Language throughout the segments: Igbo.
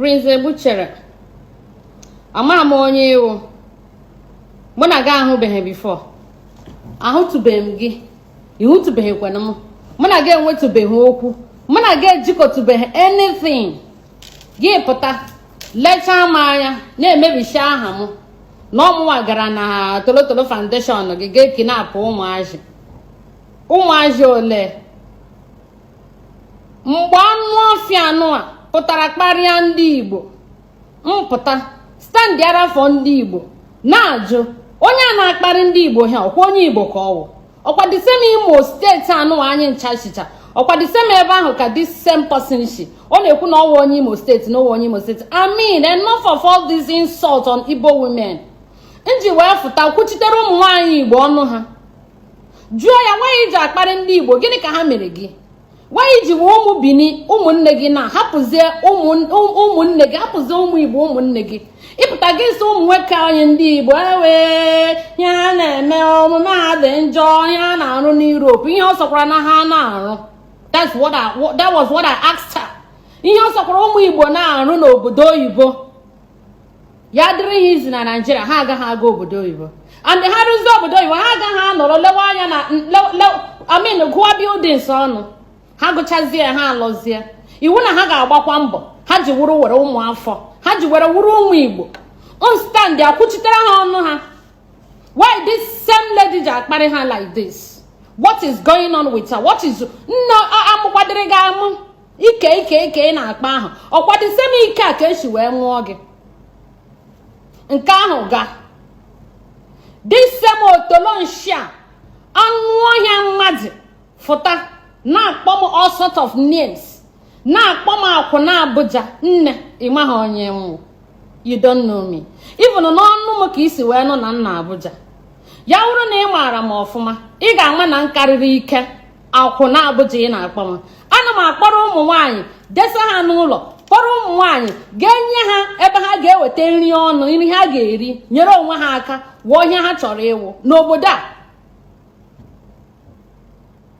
Prince Egbuchere, amaghị m onye ị wụ. Mụ na gị ahụbeghị before, ahụtụbeghị m gị, ịhụtụbeghịkwana m. Mụ na gị enwetụbeghị okwu, mụ na gị ejikọtụbeghị anything. Gị pụta lechaa m anya na-emebisi aha m na ọ mụnwa gara na Tolotolo Foundation gị ga-ekidnap ụmụazị. Ụmụazị ole? Mgbe anụ ọfịa anụ a pụtara kparịa ndị Igbo, m pụta standiara for ndị Igbo na-ajụ onye a na-akparị ndị Igbo ha, ọkwa onye Igbo ka ọ wụ? Ọkwa the same Imo State anụ anyị ncha chicha, ọkwa the same ebe ahụ ka this same person shi ọ na-ekwu na ọ wụ onye Imo State, na ọ wụ onye Imo State. I mean, enough of all this insult on Igbo women. M ji wee fụta kwuchitere ụmụ nwaanyị Igbo ọnụ ha, jụọ ya, nwaanyị ji akparị ndị Igbo, gịnị ka ha mere gị? Nwaanyị ji wee ụmụ Bini ụmụnne gị na hapụzie ụmụnne gị, hapụzie ụmụ Igbo ụmụnne gị, ịpụta gị sị ụmụ nwoke anyị ndị Igbo ewee ihe ha na-eme, omume ha dị njọ, ihe ha na-arụ n'Europe, ihe ọ sọkwara na ha na-arụ. That was what I asked her. Ihe ọ sọkwara ụmụ Igbo na-arụ n'obodo oyibo, ya dịrị ha izi na Naijiria, ha agaghị aga obodo oyibo. And ha rụzie obodo oyibo, ha agaghị anọrọ lewe anya na, I mean, gụwa buildings ọnụ ha gụchazie, ha alọzie. Iwu na ha ga-agbakwa mbọ ha ji wuru were ụmụ afọ ha ji were wuru ụmụ Igbo. Stand akwụchitere ha ọnụ ha. Why this same lady ji akparị ha like this? What is going on with her? What is nna amụkwadịrị gị amụ? Ike ike ike ị na-akpa ahụ, ọkwa the same ike a ka esi wee mụọ gị? Nke ahụ ga this same otolonshia anụ ọhịa mmadụ fụta na-akpọ m all sort of names, na-akpọ m akwụna Abuja. Nne, ị maghị onye m wụ. You don't know me. Even n'ọnụ m ka isi wee nụ na nna Abuja ya wụrụ na ị maara m ọfụma, ị ga-ama na m karịrị ike akwụna Abuja ị na-akpọ m. Ana m akpọrọ ụmụ nwaanyị desa ha n'ụlọ, kpọrọ ụmụ nwaanyị ga-enye ha ebe ha ga-eweta nri ọnụ, nri ha ga-eri, nyere onwe ha aka wụọ ihe ha chọrọ ịwụ n'obodo a.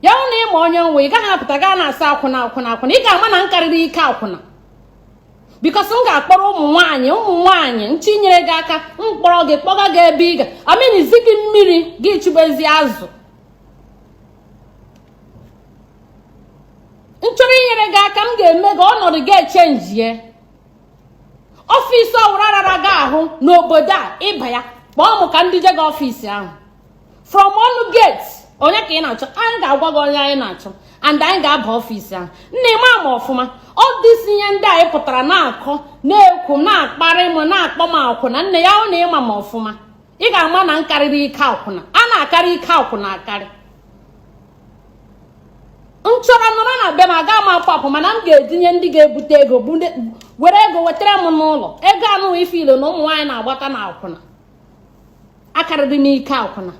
Ya hụ na ịma onye nwe, ị gaghị apụta gaa na-asa akwụna akwụna akwụna. Ị ga-ama na m karịrị ike akwụna, because m ga-akpọrọ ụmụ nwaanyị, ụmụ nwaanyị nchi nyere gị aka, m kpọrọ gị kpọga gị ebe ị ga aminizi gị mmiri gị chụbezi azụ. M chọrọ inyere gị aka, m ga-eme gị ọnọdụ gị echenjie. Office ọwụra rara gị ahụ n'obodo a ịba ya, kpọọ m ka ndị je gị office ahụ. From ọnụ gate, onye ka ị na-achọ? Anyị ga-agwa gị onye anyị na-achọ and anyị ga-aba office ahụ. Nna, ịma ma ọfụma ọ dịsi ihe ndị anyị pụtara na-akọ, na-ekwu, na-akparị m, na-akpọ m akwụna. Nne ya hụ na ịma ma ọfụma, ị ga-ama na m karịrị ike akwụna. A na-akarị ike akwụna akarị. M chọrọ nọrọ na be m, aga m apụ apụ, mana m ga-etinye ndị ga-ebute ego, were ego wetara m n'ụlọ. Ego anụ ife ilo na ụmụ nwaanyị na-agbata na akwụna, akarịrị m ike akwụna.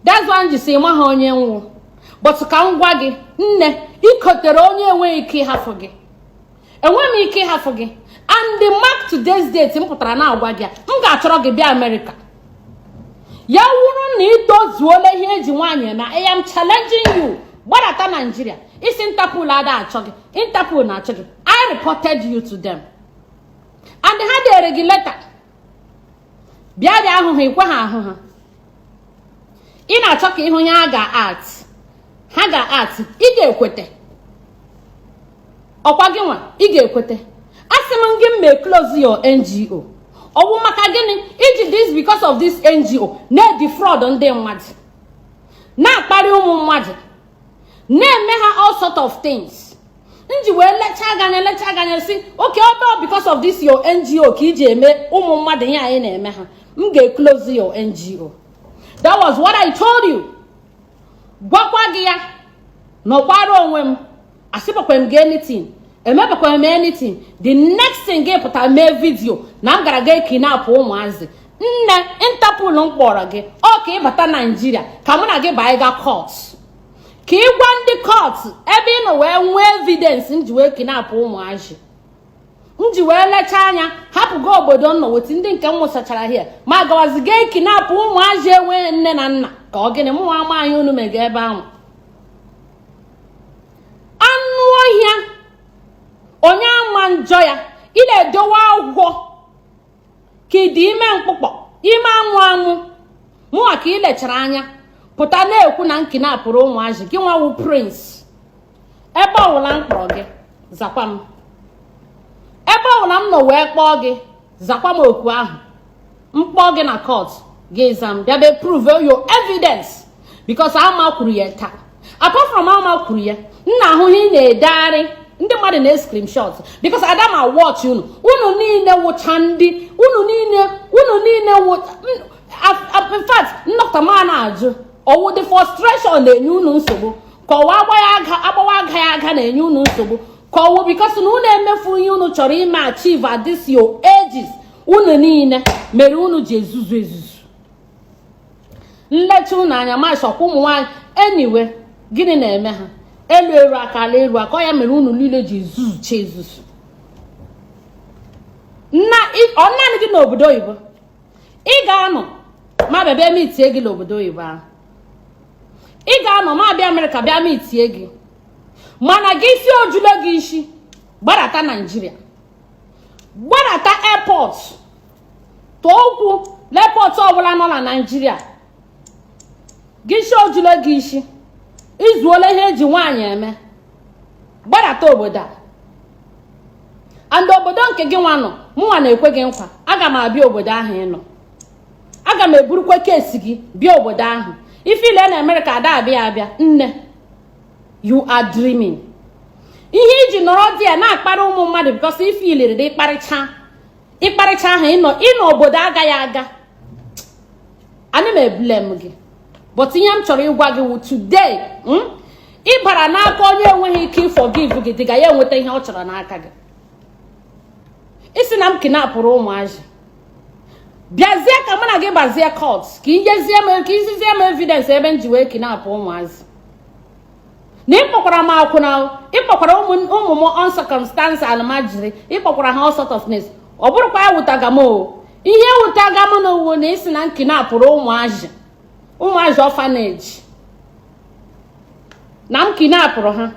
That's why m ji sị ịma ha onye m wụ. But ka m gwa gị, nne, ikotere onye enweghị ike ịhafụ gị, enweghị m ike ịhafụ gị. And the mark today's date m pụtara na-agwa gị, m ga-achọrọ gị bịa Amerịka. Ya wụrụ na ị tozuola ihe eji nwaanyị eme, I am challenging you, gbadata Naijiria. Ị sị Interpol ada achọ gị, Interpol na-achọ gị. I reported you to them and ha dere gị leta, bịa bịa ahụ ha, ikwe ha ahụ ha. Ị na-achọ ka ịhụ ya ha ga-at, ha ga-at, ị ga-ekwete. Ọkwa gị nwa ị ga-ekwete. Asị m gị mee close your NGO. Ọ wụ maka gịnị iji this? Because of this NGO na-edefraud ndị mmadụ, na-akparị ụmụ mmadụ, na-eme ha all sort of things. M ji wee lechaa gị anya, lechaa gị anya, sị okay, ọ bụ because of this your NGO ka iji eme ụmụ mmadụ ihe anyị na-eme ha, m ga-eclose your NGO. That was what I told you. Gwakwa gị ya nọkwara onwe m, asịbakwa m gị anything, emebakwa m anything. The next thing, gị pụta mee video na m gara ga kidnap ụmụazị. Nne, Interpol m kpọrọ gị ọ ka ịbata Naijiria ka mụ na gị banye ga court, ka ị gwa ndị court ebe ị nọ wee nwee evidence m ji wee kidnap ụmụazị. M ji wee lechaa anya hapụgo obodo nọ wetu ndị nke m nwụsachara hie ma gawazi ga kidnap ụmụazị enweghị nne na nna. Ka ọ gịnị? Mụnwa ama anyị unu mega ebe ahụ. Anụ ọhịa onye ama njọ ya, Ị na-edowe agwọ ka ị dị ime mkpụkpọ ime anwụ anwụ. Mụnwa ka ị lechara anya pụta na-ekwu na m kidnapụrụ ụmụazị gị nwawu prince. Ebe ọwụla m kpọrọ gị, zakwa m. Ebe ọwụla m nọ wee kpọọ gị, zakwa m oku ahụ. M kpọọ gị na court, gị za m, bịa bịa prove your evidence, because ama kwuru ya taa. Apart from ama kwuru ya, m na-ahụ ihe ị na-edegharị, ndị mmadụ na screenshot, because ada ma watch unu. Unu niile wụcha ndị unu niile, unu niile wụ. In fact, nnọkọta ma na-ajụ, ọwụ the frustration na-enye unu nsogbu, ka ọwa agbawa aga ya aga na-enye unu nsogbu, ka ọwụ because na unu emefu ihe unu chọrọ ime achieve at this your ages, unu niile mere unu ji ezuzu ezuzu. Nlecha unu anya, ma chọkwa ụmụ nwaanyị. Anyway, gịnị na-eme ha? Elu eru aka, ala eru aka. Ọ ya mere unu niile ji ezuzucha ezuzu. Nna, ọ naanị gị n'obodo oyibo ị ga-anọ ma bịa bịa meetie gị n'obodo oyibo ahụ. Ị ga-anọ ma bịa Amerịka bịa meetie gị, mana gị si ojule gị isi gbadata Naijiria, gbadata airport, tụọ ụkwụ n'airport ọbụla nọ na Naijiria. Gị si ojule gị isi, izuola ihe eji nwaanyị eme, gbadata obodo a. And obodo nke gị nwa nọ, mụnwa na-ekwe gị nkwa, aga m abịa obodo ahụ ị nọ. Aga m eburukwa case gị bịa obodo ahụ. Ifile na Amerịka ada abịa abịa. Nne, you are dreaming. Ihe iji nọrọ di ya na-akparị ụmụ mmadụ, because ifiliri dị ịkparịcha ịkparịcha ahụ ịnọ ịnọ obodo agaghị aga. Ana m eblame gị, but ihe m chọrọ ịgwa gị wụ, today ị bara n'aka onye enweghị ike ịforgive gị, dịga ya enweta ihe ọ chọrọ n'aka gị. Isi na m kidnapụrụ ụmụazị, bịazie ka mụ na gị gbazie court, ka ijezie m, ka izizie m evidence ebe m ji wee kidnap ụmụazị, na ịkpọkwara m akwụna, ịkpọkwara ụmụ m uncircumstance almajiri, ịkpọkwara ha all sort of names. Ọ bụrụkwa ya wụtaga m o, ihe wụtaga m na owu na isi na m kidnapụrụ ụmụazị, ụmụazị orphanage, na m kidnapụrụ ha.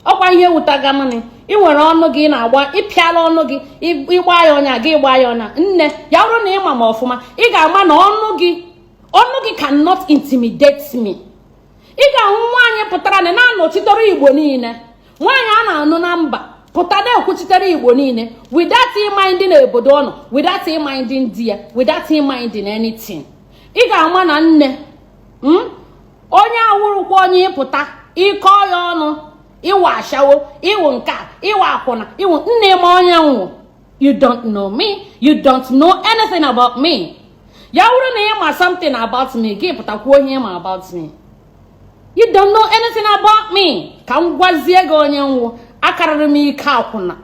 Ọkwa ihe wụtaga m ni ị nwere ọnụ gị na-agba, ịpịala ọnụ gị, ịgba ya ọnya gị, gba ya ọnya. Nne, ya bụrụ na ịma m ọfụma, ị ga-ama na ọnụ gị, ọnụ gị cannot intimidate me. Ị ga-ahụ nwaanyị pụtara na na-anọchitere Igbo niile, nwaanyị a na-anụ na mba pụta na-ekwuchitere Igbo niile without ịminding obodo ọ nọ, without ịminding di ya, without ịminding anything. Ị ga-ama na nne onye awụrụkwa onye ịpụta ịkọ ya ọnụ, ịwa ashawo, ịwụ nke a, ịwa akwụna, ịwụ nne m onye nwụ. You don't know me, you don't know anything about me. Ya wụrụ na ị ma something about me, gị pụtakwuo ihe ịma about me. You don't know anything about me. Ka m gwazie gị onye nwụ, akarịrị m ike akwụna,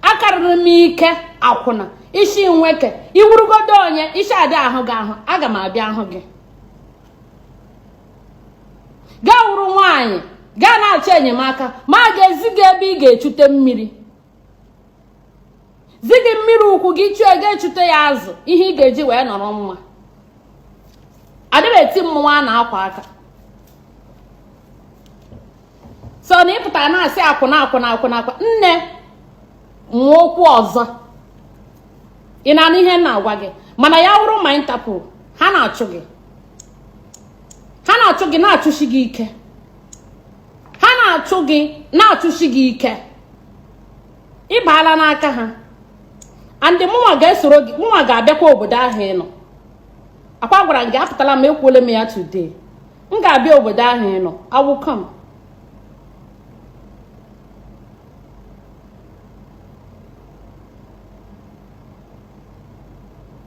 akarịrị m ike akwụna. Isi nweke iwurugodo onye isi adị ahụ gị ahụ, aga m abịa ahụ gị. Gaa wuru nwaanyị, gaa na-achọ enyemaka, ma a ga-ezi gị ebe ị ga-echute mmiri, zi gị mmiri ukwu gị chụọ, ga-echute ya azụ, ihe ị ga-eji wee nọrọ mma. Adịghị eti mmọnwụ a na-akwa aka. So na ị pụtara na-asị akwụna, akwụna, akwụna, akwụna. Nne, nwa okwu ọzọ, ị na-anụ ihe m na-agwa gị? Mana ya wụrụ ma Interpol, ha na-achụ gị, ha na-achụ gị, na-achụsi gị ike, ha na-achụ gị, na-achụsi gị ike. Ị baala n'aka ha. And mụnwa ga-esoro gị, mụnwa ga-abịakwa obodo ahụ ị nọ. Akwa gwara m gị, apụtala m, ekwuole m ya. Today m ga-abịa obodo ahụ ị nọ. I will come.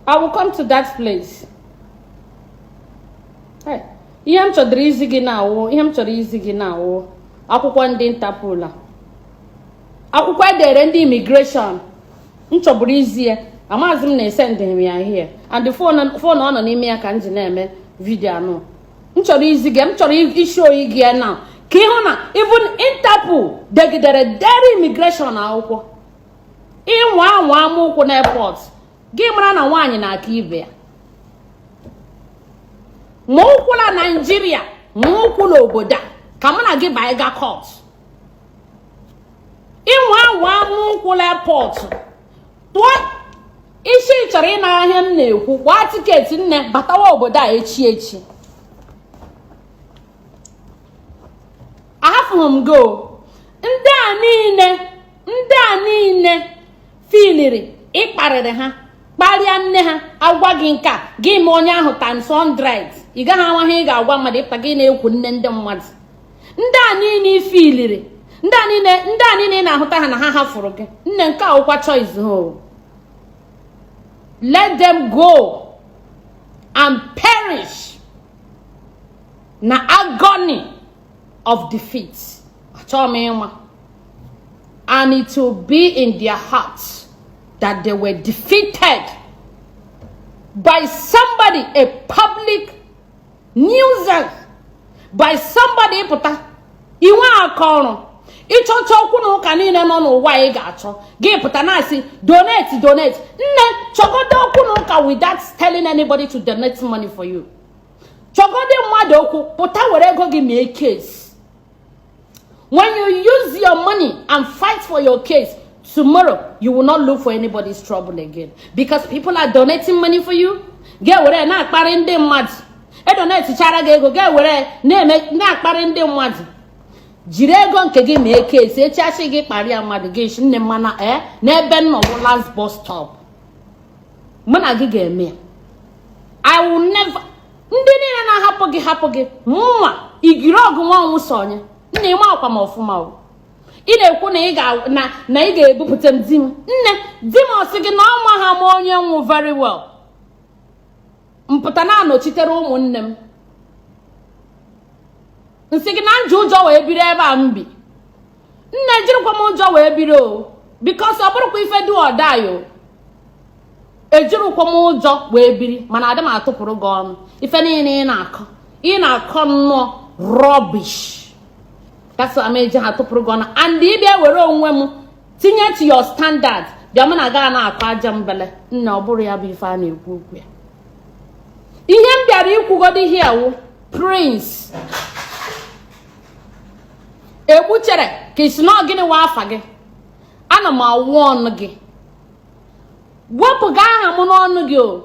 I will come to that place. Hey, ihe m chọdịrị izi gị na-awụ, ihe m chọrọ izi gị na-awụ akwụkwọ ndị Interpol a, akwụkwọ edere ndị immigration m chọburu izi ya. Amaghịzi m na esendịghị m ya here, and the phone ọ nọ n'ime ya ka m ji na-eme video anụ. M chọrọ izi gị, m chọrọ isi oyi gị ya na ka ịhụ na even Interpol degidere dere immigration akwụkwọ. Ịnwa anwa ama ụkwụ na airport gị, mara na nwaanyị na-aka ibe ya ma ụkwụ na Naijiria, ma ụkwụ n'obodo a, ka mụ na gị banye ga court. Ịnwa anwa mụ ụkwụ airport tụọ isi ị chọrọ ịna ahịa m na-ekwu, gbaa ticket, nne, batawa obodo a echi echi. Ahafụghị m go. Ndị a niile filiri ịkparịrị ha, kparịa nne ha, agwa gị nke a, gị ma onye ahụ times 100. Ị gaghị ama ihe ị ga-agwa mmadụ ịpụta gị na-ekwu nne ndị mmadụ. Ndị a niile ifiliri, ndị a niile ị na-ahụta ha na ha hafụrụ gị, nne, nke a wụkwa choice ha o. Let them go and perish na agony of defeat. Achọghị m ịma. And it will be in their hearts that they were defeated by somebody, a public nuisance, by somebody. Pụta inwe aka ọrụ ịchọcha okwu na ụka niile nọ n'ụwa ị ga-achọ gị pụta na-asị donate, donate. Nne, chọgodo okwu na ụka without telling anybody to donate money for you. Chọgodo mmadụ okwu, pụta were ego gị mee case. When you use your money and fight for your case, tomorrow you will not look for anybody's trouble again, because people are donating money for you. Ga were na-akparị ndị mmadụ, edonatechara gị ego, ga were na-eme na-akparị ndị mmadụ. Jiri ego nke gị mee case. Echiachi gị kparịa mmadụ gị shi, nne, mana ee n'ebe nnọwụ last bus stop mụ na gị ga-eme ya. I will never. Ndị niile na-ahapụ gị, hapụ gị. Mụnwa igiri ọgụ nwa ọnwụ sonye, nna, ịma akwa m ọfụma o. Ị na-ekwu na ị ga na ị ga-ebupụta m di m. Nne, di m ọsị gị na ọma ha ma onye nwụ very well. Mpụta na-anọchitere ụmụnne m, nsị gị na nji ụjọ wee biri ebe a m bi. Nne, jirikwa m ụjọ wee biri o, because ọ bụrụkwa ife du ọdayo, ejirikwa m ụjọ wee biri. Mana adị m atụpụrụ gị ọnụ. Ife niile ị na-akọ, ị na-akọ nnọọ rubbish. That's why m eji ha atụpụrụ gị ọnụ. And ịbịa were onwe m tinye to your standard, bịa mụ na gaa na-akọ aja mbele. Nna, ọ bụrụ ya bụ ife a na-ekwu okwu ya. Ihe m bịara ikwugodi here wụ, Prince Egbuchere ka isi na gịnị wa afa gị, ana m awụ ọnụ gị, wepụga aha m n'ọnụ gị o,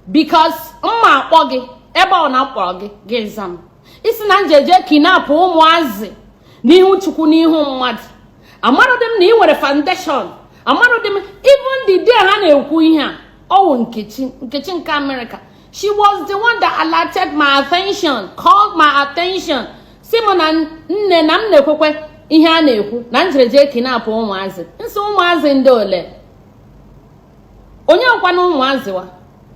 because mma akpọ gị ebe ọ na mkpọrọ gị, gị za m. Isi na njeje kidnap ụmụazị n'ihu Chukwu, n'ihu mmadụ. Amarụdị m na ị nwere foundation. Amarụdị m. Even the day ha na-ekwu ihe a, ọwụ Nkechi, Nkechi nke America, she was the one that alerted my attention, called my attention, si m na nne na m na-ekwekwe ihe a na-ekwu na njereje kidnap ụmụazị. Nsị, ụmụazị ndị ole? Onye nkwana ụmụazị wa?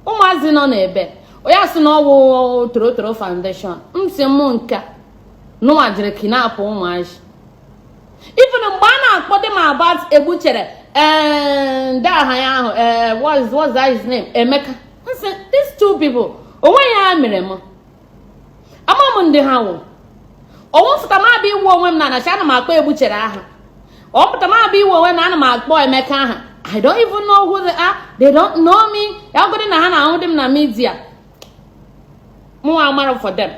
Ụmụazị nọ n'ebe onye asị na ọwụ Torotoro Foundation. M si m nke nụnwa jere kidnap ụmụazị. Even mgbe a na-akpọ dị m about Egbuchere, ndị aha ya ahụ, what's that his name, Emeka, nsị these two people, onweghị ha mere m. Ama m ndị ha wụ. Ọnwụ fụta m abịa iwu onwe m na anachi ana m akpọ Egbuchere aha. Ọ pụta m abịa iwu onwe na ana m akpọ Emeka aha. I don't even know who they are. They don't know me. Ya godi na ha na-ahụ dị m na media, mụnwa amara for them.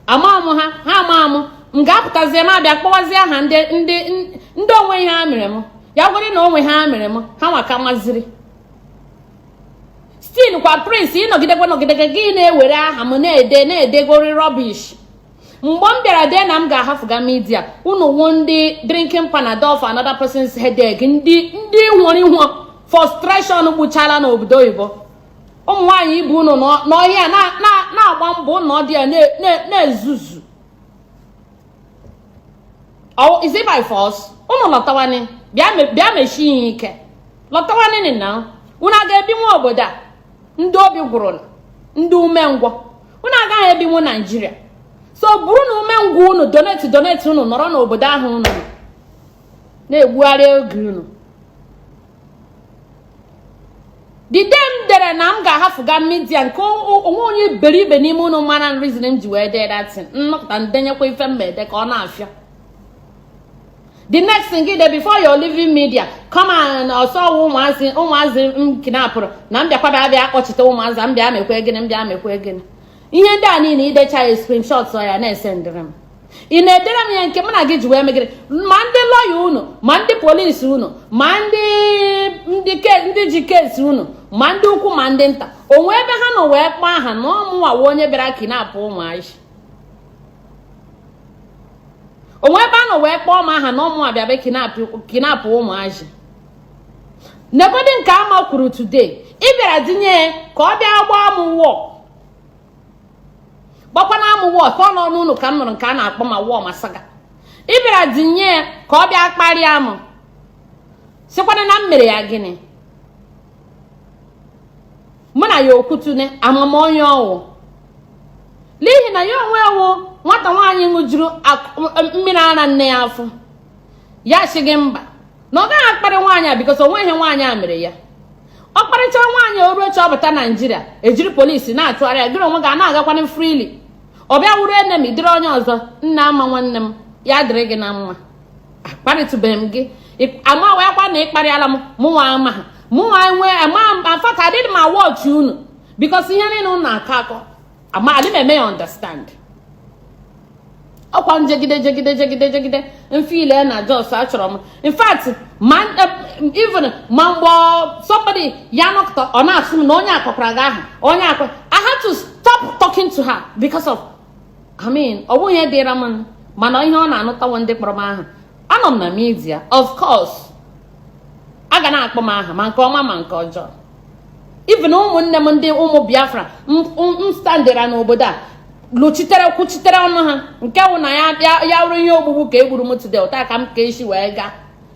Ama m ha, ha ama m. M ga-apụtazie m abịa kpọwazie aha ndị onwe ihe ha mere m. Ya gwere na onwe ha mere m, ha nwa ka maziri. Still kwa, Prince, ịnọgidekwa nọgide gị na-ewere aha m na-ede na-edegori rubbish. Mgbe m bịara dee na m ga-ahafụga media, unu wụ ndị drinking Panadol for another person's headache, ndị nwere ihu frustration gbuchala n'obodo oyibo. Ụmụ nwaanyị ibe unu n'ọhịa na-agba mbọ na ọ dị ya na-ezuzu. Oh, is it by force? Unu lọtawani, bịa mechie ihe ike. Lọtawani na unu a ga-ebinwu obodo a. Ndị obi gwụrụla, ndị umengwọ, unu agaghị ebinwu Naijiria. So bụrụ na umengwụ unu, donate, donate, unu nọrọ n'obodo ahụ unu nọ na-egbugharị oge unu. The day m dere na m ga-ahafụga media, nke onwe onye iberibe n'ime unu mara reason m ji wee dee that thing. Nnọkọta ndenyekwa ife m ede ka ọ na-afịa. The next thing gị de, before you're leaving media, come and ọsọ ụmụazị m kidnapụrụ na m bịakwa bịa bịa kpọchite ụmụazị m, bịa mekwe gịnị, m bịa mekwe gịnị. Ihe ndị a niile idecha ya, screenshot ya na-esendịrị m. Ị na-edere m ya nke mụ na gị ji wee megide ma ndị lọya unu, ma ndị polisi unu, ma ndị ji case unu, ma ndị ukwu ma ndị nta. Onwe ebe ha nọ wee kpọọ aha na ọmụnwa onye bịara kidnap ụmụazị? Onwe ebe a nọ wee kpọọ m aha na ọmụnwa bịa bịa kidnap ụmụazị? Negodi nke ama kwuru today, ị bịara dinye ya ka ọ bịa gbaa m wọ, gbakwana m wọ ka ọ nọ n'ụlọ ka m nụrụ nke a na-akpọ ma wọ ma saga. Ị bịara dinye ya ka ọ bịa kparịa m, sịkwana na m mere ya gịnị? Mụ na ya okwutune amam onye ọwụ, n'ihi na ya onwe ewu nwata nwaanyị ṅụjuru mmiri ara nne ya afọ. Ya sị gị mba, na ọ gaghị akparị nwaanyị a, because onweghị nwaanyị a mere ya. Ọ kparịchara nwaanyị o ruo ọ bata Naijiria, ejiri polisi na-achụgharị ya. Gịrị onwe ga na-agakwana freely. Ọ bịa wuru enemy dịrị onye ọzọ. Nna ama, nwanne m, ya dịrị gị na mma. Akparịtụbeghị m gị, ama wee kwa na ịkparịala m. Mụnwa ama ha, mụnwa nwee ama. In fact, adịghị m awọchị unu, because ihe niile unu na-akọ akọ ama adị m eme ya understand. Ọkwa njegide jegide jegide jegide mfile na jos achọrọ m. In fact, ma even ma mgbe somebody ya nọkọta, ọ na-asị m na onye akọkwara gị aha onye akọ, I had to stop talking to her because of, I mean, ọ bụghị ihe dịra m, mana ihe ọ na-anụtawo ndị kpọrọ m aha. Anọ m na media, of course a ga na-akpọ m aha, ma nke ọma ma nke ọjọọ. Even ụmụnne m ndị ụmụ Biafra m standịra n'obodo a lụchitere kwuchitere ọnụ ha, nke wụ na ya ya wụrụ ihe ogbugbu ka e gburu m today, ụta ka m ka esi wee gaa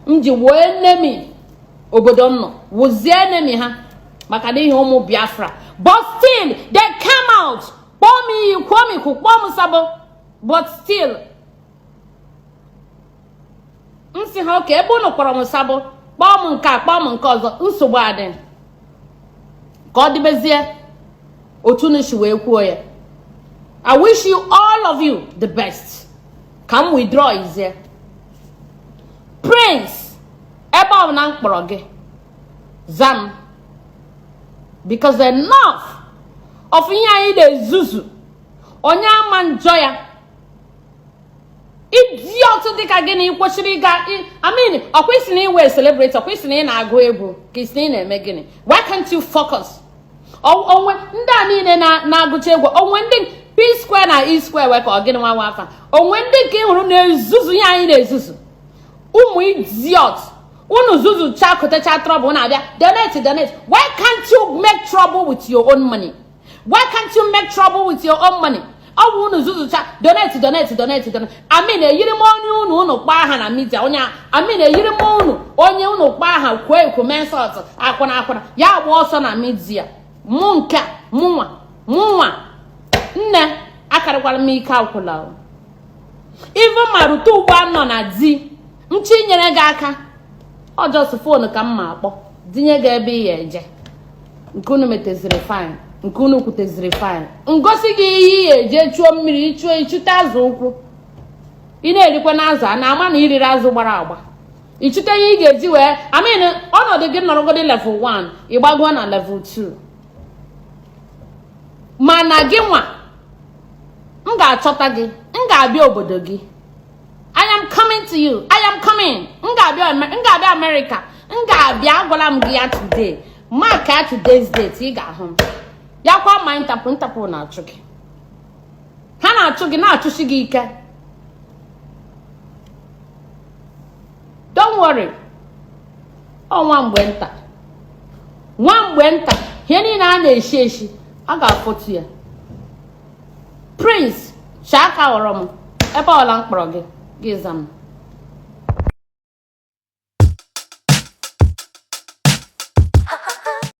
m ji wee enemy obodo m nọ wụzie enemy ha maka n'ihi ụmụ Biafra. But still they came out kpọọ m iyi, kwuo m ikwu, kpọọ m sabo. But still m si ha oke ebe unu kpọrọ m sabo, kpọọ m nke a, kpọọ m nke ọzọ, nsogbu adị, ka ọ dịbezie otu unu si wee kwuo ya. I wish you all of you the best. Ka m withdraw izie. Prince, ebe ọ na m kpọrọ gị, zam, because enough of ihe anyị na-ezuzu. Onye ama njọ ya, idiot dịka gị na ị kwesịrị ịga, I mean, ọkwa isi na iwe celebrate, ọkwa isi na ị na-agụ egwu, ka isi na ị na-eme gịnị? Why can't you focus? Onwe ndị a niile na-agụcha egwu, onwe ndị P square na E square wee ka ọ gịnị nwa nwa afa, onwe ndị nke ị hụrụ na-ezuzu ihe anyị na-ezuzu. Ụmụ idiot, unu zuzucha kotecha trouble na-abịa donate, donate. Why can't you make trouble with your own money? Why can't you make trouble with your own money? Ọ bụ unu zuzucha donate, donate, donate, donate. I mean, eyiri m onye unu kpọọ aha na media, onye, I mean, eyiri m unu onye unu kpọọ aha, kwuo ekwu, mee nsọt akwụna akwụna ya agba ọsọ na media. Mụ nke a, mụnwa nne akarịkwara m ike akwụla o. Even ma rute ugbu a nọ na di mchi nyere gị aka, ọ just phone ka m ma akpọ dinye gị ebe ị ya eje. Nke unu meteziri fine, nke unu kwuteziri fine, ngosi gị ihe ị ya eje chuo mmiri, ichuo ichute azụ ụkwụ ị na-erikwa n'azụ a na-ama na iriri azụ gbara agba, ichute ihe ị ga-eji wee, I mean, ọnọdụ gị nọrọgodi level 1, ịgbago na level 2. Mana gị nwa, m ga-achọta gị, m ga-abịa obodo gị. I am coming to you. I am coming. M ga-abịa America. M ga-abịa, agwala m gị ya today. Mark ya today's date, ị ga-ahụ m. Ya kwa ma Interpol, Interpol na-achụ gị. Ha na-achụ gị, na-achụsi gị ike. Don't worry. Ọ nwa mgbe nta. Nwa mgbe nta, ihe niile a na-eshi eshi, a ga-afọtu ya. Prince, chaa aka ghọrọ m ebe ọla m kpọrọ gị, gị za m.